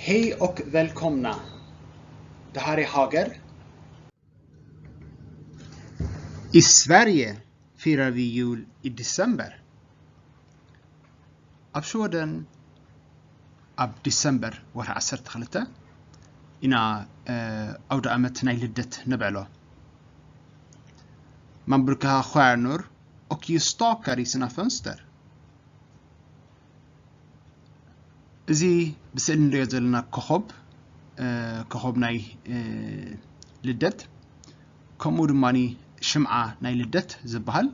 Hej och välkomna. Det här är Hager. I Sverige firar vi jul i december. ኣብ ሽወደን ኣብ ዲሰምበር ወርሒ ዓሰርተ ክልተ ኢና ኣውደ ኣመት ናይ ልደት ነብዕሎ። Man brukar ha stjärnor och ljusstakar i sina fönster. እዚ ብስእሊ ንሪኦ ዘለና ኮኾብ ኮኾብ ናይ ልደት፣ ከምኡ ድማ ሽምዓ ናይ ልደት ዝበሃል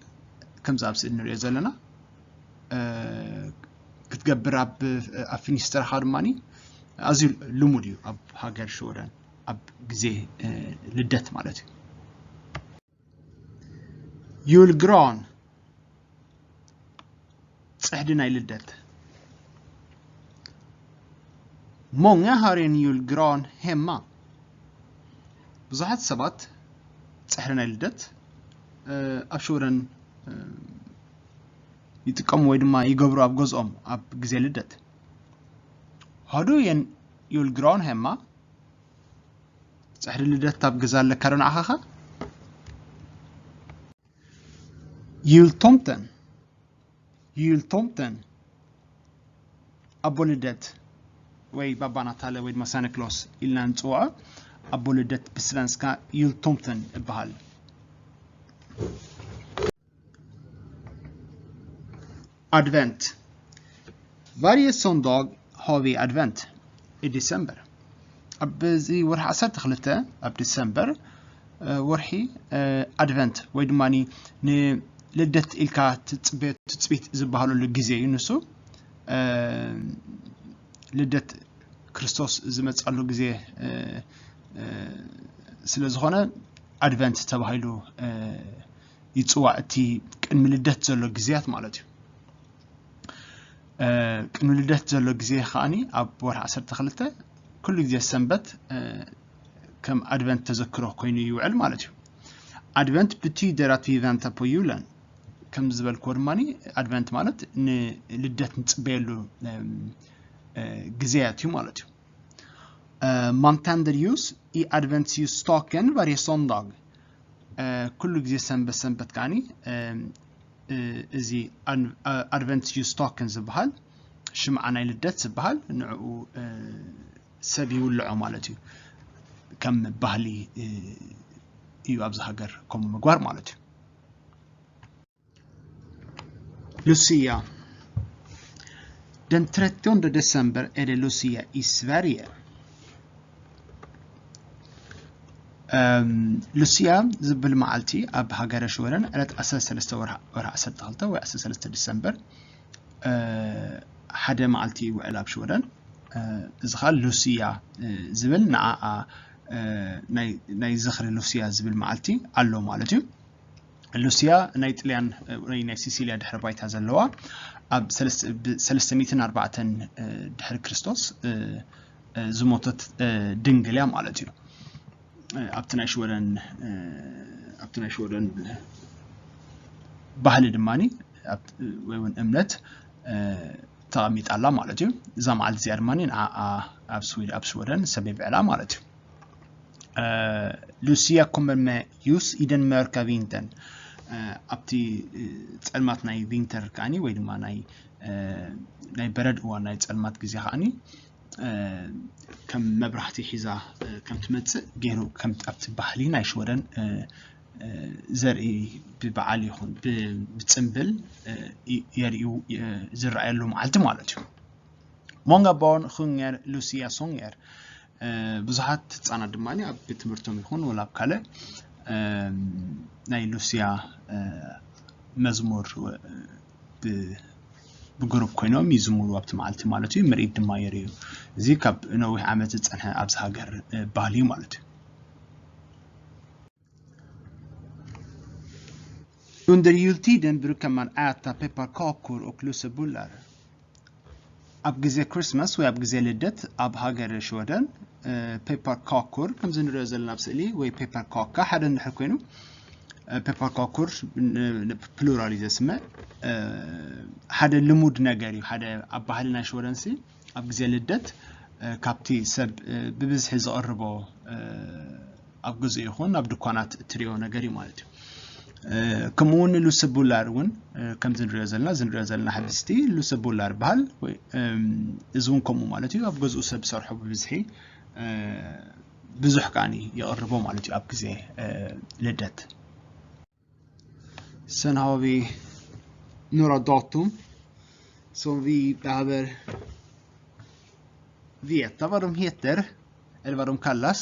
ከምዚ ኣብ ስእሊ ንሪኦ ዘለና ክትገብር ኣብ ፊኒስትራኻ ድማ ኣዝዩ ልሙድ እዩ ኣብ ሃገር ሽወደን ኣብ ግዜ ልደት ማለት እዩ። Julgran, ጽሕዲ ናይ ልደት። Många har en julgran hemma. ብዙሓት ሰባት ጽሕዲ ናይ ልደት ኣብ ሽወደን ይጥቀሙ ወይ ድማ ይገብሩ ኣብ ገዝኦም ኣብ ግዜ ልደት። Har du en julgran hemma? ጽሕዲ ልደት ኣብ ገዛ ኣለካ ዶ ንዓኻ? Jultomten. Jultomten. ኣቦ ልደት ወይ ባባ ናታለ ወይ ድማ ሳንታ ክሎስ ኢልና ንጽውዖ። ኣቦ ልደት ብስቨንስካ jultomten ይበሃል። Advent. Varje söndag har vi advent i december. ኣብዚ ወርሒ ዓሰርተ ክልተ ኣብ ዲሰምበር ወርሒ ኣድቨንት ወይ ድማ ንልደት ኢልካ ትፅብት ዝበሃለሉ ግዜ እዩ። ንሱ ልደት ክርስቶስ ዝመፀሉ ግዜ ስለ ዝኾነ ኣድቨንት ተባሂሉ ይፅዋዕ። እቲ ቅድሚ ልደት ዘሎ ግዜያት ማለት እዩ። ቅድሚ ልደት ዘሎ ግዜ ከዓኒ ኣብ ወርሒ ዓሰርተ ክልተ ኩሉ ግዜ ሰንበት ከም ኣድቨንት ተዘክሮ ኮይኑ ይውዕል ማለት እዩ። Advent betyder att vi väntar på julen. ከም ዝበልክዎ ድማ ኣድቨንት ማለት ንልደት ንፅበየሉ ግዜያት እዩ ማለት እዩ። Man tänder ljus i adventsljusstaken varje söndag. ኩሉ ግዜ ሰንበት ሰንበት ከዓኒ እዚ ኣድቨንት ዩስታክን ዝበሃል ሽምዓ ናይ ልደት ዝበሃል ንዕኡ ሰብ ይውልዖ ማለት እዩ። ከም ባህሊ እዩ ኣብዚ ሃገር ከምኡ ምግባር ማለት እዩ። Lucia. Den trettionde december är det Lucia i Sverige. ሉሲያ ዝብል መዓልቲ ኣብ ሃገረ ሽወደን ዕለት ዓሰርተ ሰለስተ ወርሒ ዓሰርተ ክልተ ወይ ዓሰርተ ሰለስተ ዲሰምበር ሓደ መዓልቲ ይውዕል ኣብ ሽወደን። እዚ ከዓ ሉሲያ ዝብል ንዓኣ ናይ ዝኽሪ ሉሲያ ዝብል መዓልቲ ኣሎ ማለት እዩ። ሉሲያ ናይ ጥልያን ወይ ናይ ሲሲልያ ድሕሪ ባይታ ዘለዋ ኣብ ሰለስተ ሚእትን ኣርባዕተን ድሕሪ ክርስቶስ ዝሞተት ድንግል እያ ማለት እዩ። ኣብቲ ናይ ሽወደን ኣብቲ ናይ ሽወደን ባህሊ ድማ ወይ እውን እምነት ተቐሚጣ ኣላ ማለት እዩ። እዛ መዓልቲ እዚኣ ድማ ንዓኣ ኣብ ስዊድ ኣብ ሽወደን ሰብ የብዕላ ማለት እዩ። Lucia kommer med ljus i den mörka vintern. ኣብቲ ጸልማት ናይ ቪንተር ከዓኒ ወይ ድማ ናይ ናይ በረድ እዋን ናይ ጸልማት ግዜ ከዓኒ ከም መብራህቲ ሒዛ ከም ትመጽእ ገይሩ ከም ኣብቲ ባህሊ ናይ ሽወደን ዘርኢ ብበዓል ይኹን ብጽምብል የርእዩ ዝረኣየሉ መዓልቲ ማለት እዩ። Många barn sjunger Lucia-sånger. ብዙሓት ህፃናት ድማ ኣብ ቤት ትምህርቶም ይኹን ወላ ኣብ ካልእ ናይ ሉሲያ መዝሙር ብግሩፕ ኮይኖም ይዝምሩ ኣብቲ መዓልቲ ማለት እዩ። ምርኢት ድማ የርእዩ። እዚ ካብ ነዊሕ ዓመት ዝፀንሐ ኣብዚ ሃገር ባህሊ እዩ ማለት እዩ። Under jultiden brukar man äta pepparkakor och lussebullar. ኣብ ግዜ ክሪስማስ ወይ ኣብ ግዜ ልደት ኣብ ሃገር ሽወደን ፔፐር ካኮር ከምዚ ንሪኦ ዘለና ኣብ ስእሊ ወይ ፔፐር ካካ ሓደ እንድሕር ኮይኑ ፔፐር ካኮር ፕሉራል እዩ ዘስምዕ ሓደ ልሙድ ነገር እዩ። ሓደ ኣብ ባህሊ ናይ ሽወደንሲ ኣብ ግዜ ልደት እ፣ ካብቲ ሰብ፣ እ፣ ብብዝሒ ዘቕርቦ፣ እ፣ ኣብ ገዝኡ ይኹን ኣብ ድኳናት እትሪኦ ነገር እዩ ማለት እዩ። እ፣ ከምኡ እውን ሉሰቡላር እውን፣ እ፣ ከምዚ ንሪኦ ዘለና፣ እዚ ንሪኦ ዘለና ሕብስቲ ሉሰቡላር ይበሃል። ወይ፣ እም፣ እዚ እውን ከምኡ ማለት እዩ። ኣብ ገዝኡ ሰብ ዝሰርሖ ብብዝሒ፣ እ፣ ብዙሕ ከኣኒ የቕርቦ ማለት እዩ ኣብ ግዜ፣ እ፣ ልደት። Sen har vi några datum som vi behöver veta vad de heter, eller vad de kallas.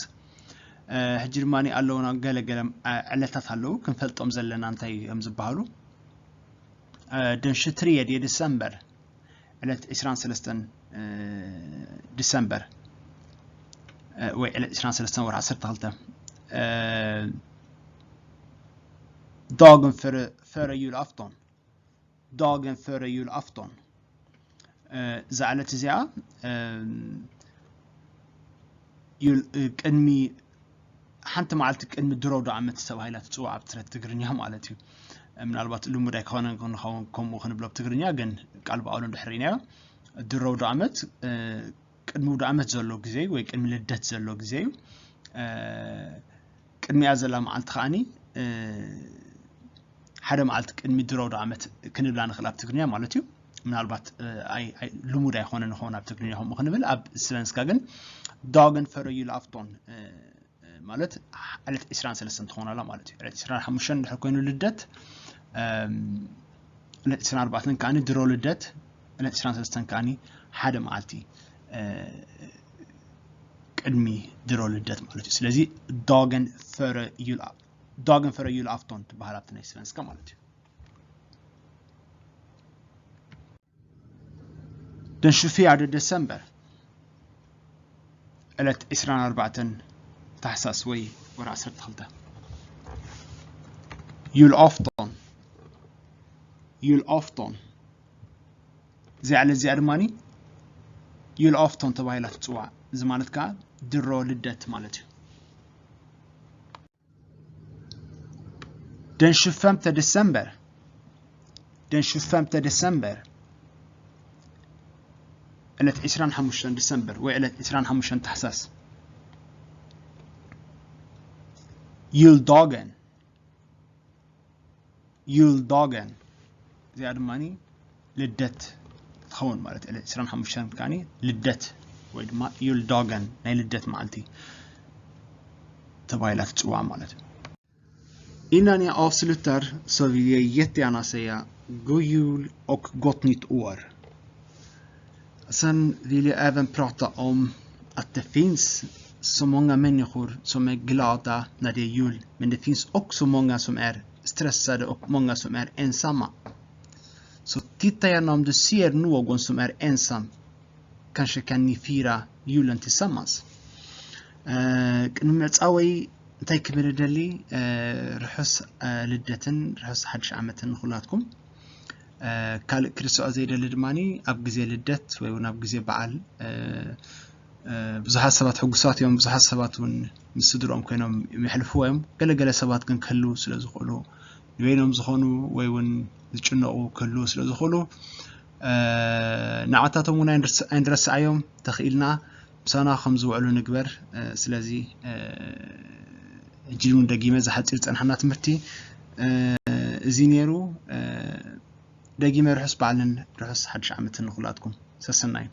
እ፣ ሕጂ ድማ ኣለውና ገለ ገለ፣ እ፣ ዕለታት ኣለዉ ክንፈልጦም ዘለና እንታይ እዮም ዝበሃሉ። እ፣ den tjugotredje december ዕለት ዕስራን ሰለስተን፣ እ፣ ዲሰምበር፣ እ፣ ወይ ዕለት ዕስራን ሰለስተን ወርሒ ዓሰርተ ክልተ፣ እ፣ dagen före, före julafton. Dagen före julafton። እ፣ እዛ ዕለት እዚኣ፣ እ፣ ዩል-፣ እ፣ ቅድሚ፣ ሓንቲ መዓልቲ ቅድሚ ድሮ ዶ ዓመት ተባሂላ ትጽዋዕ ኣብ ትረት ትግርኛ ማለት እዩ። ምናልባት ልሙድ ኣይኮነን ክንኸውን ከምኡ ክንብሎ ብትግርኛ፣ ግን ቃል ብቃሉ እንድሕር ርኢናዮ፣ ድሮ ዶ ዓመት፣ እ፣ ቅድሚ ውደ ዓመት ዘሎ ግዜ ወይ ቅድሚ ልደት ዘሎ ግዜ እዩ። እ፣ ቅድሚኣ ዘላ መዓልቲ ከኣኒ፣ እ፣ ሓደ መዓልቲ ቅድሚ ድሮ ውደ ዓመት ክንብላ ንኽእል ኣብ ትግርኛ ማለት እዩ። ምናልባት፣ እ፣ ኣይ-፣ ኣይ-፣ ልሙድ ኣይኮነን ንኸውን ኣብ ትግርኛ ከምኡ ክንብል፣ ኣብ ስቨንስካ ግን dagen före julafton፣ እ፣ ማለት ዕለት ዕስራን ሰለስተን ትኸውን ኣላ ማለት እዩ። ዕለት ዕስራን ሓሙሽተን እንድሕር ኮይኑ ልደት፣ እም፣ ዕለት ዕስራን ኣርባዕተን ከኣኒ ድሮ ልደት፣ ዕለት ዕስራን ሰለስተን ከኣኒ ሓደ መዓልቲ፣ እ፣ ቅድሚ ድሮ ልደት ማለት እዩ። ስለዚ dagen före jul-, dagen före julafton ትበሃል ኣብቲ ናይ ስቨንስካ ማለት እዩ። Den tjugofjärde december፣ ዕለት ዕስራን ኣርባዕተን ታሕሳስ ወይ ወርሒ ዓሰርተ ክልተ። Julafton፣ julafton። እዚኣ ዕለት እዚኣ ድማ julafton ተባሂላ ትጽዋዕ። እዚ ማለት ከኣ ድሮ ልደት ማለት እዩ። Den tjugofemte december. Den tjugofemte december. ዕለት ዕስራን ሓሙሽተን ዲሰምበር ወይ ዕለት ዕስራን ሓሙሽተን ታሕሳስ። Juldagen. Juldagen። እዚኣ ድማ ልደት ትኸውን ማለት እዩ። ዕለት ዕስራን ሓሙሽተን ከኣ ልደት ወይ ድማ juldagen ናይ ልደት መዓልቲ ተባሂላ ትጽዋዕ ማለት እዩ። Innan jag avslutar så vill jag jättegärna säga god jul och gott nytt år. Sen vill jag även prata om att det finns så många människor som är glada när det är jul, men det finns också många som är stressade och många som är ensamma. Så titta gärna om du ser någon som är ensam. Kanske kan ni fira julen tillsammans. እ፣ ቅድሚ ምዕጻወይ እንታይ ክብል እደሊ? እ፣ ርሑስ፣ እ፣ ልደትን ርሑስ ሓድሽ ዓመትን ንኹላትኩም። እ፣ ካልእ ክርስዖ ዘይደሊ ድማኒ ኣብ ግዜ ልደት ወይ እውን ኣብ ግዜ በዓል፣ እ፣ እ፣ ብዙሓት ሰባት ሕጉሳት እዮም። ብዙሓት ሰባት እውን ምስ ስድርኦም ኮይኖም የሕልፍዎ እዮም። ገለገለ ሰባት ግን ክህልዉ ስለ ዝኽእሉ፣ ንበይኖም ዝኾኑ ወይ እውን ዝጭነቑ ክህልዉ ስለ ዝኽእሉ፣ እ፣ ንዓታቶም እውን ኣይንርስ-፣ ኣይንረስዓዮም። ተኽኢልና ምሳና ከም ዝውዕሉ ንግበር። እ፣ ስለዚ፣ እ፣ ሕጂ እውን ደጊመ እዚ ሓጺር ዝጸንሓና ትምህርቲ፣ እ፣ እዚ ነይሩ። እ፣ ደጊመ ርሑስ በዓልን ርሑስ ሓድሽ ዓመትን ንኹላትኩም። ሰሰናዩ።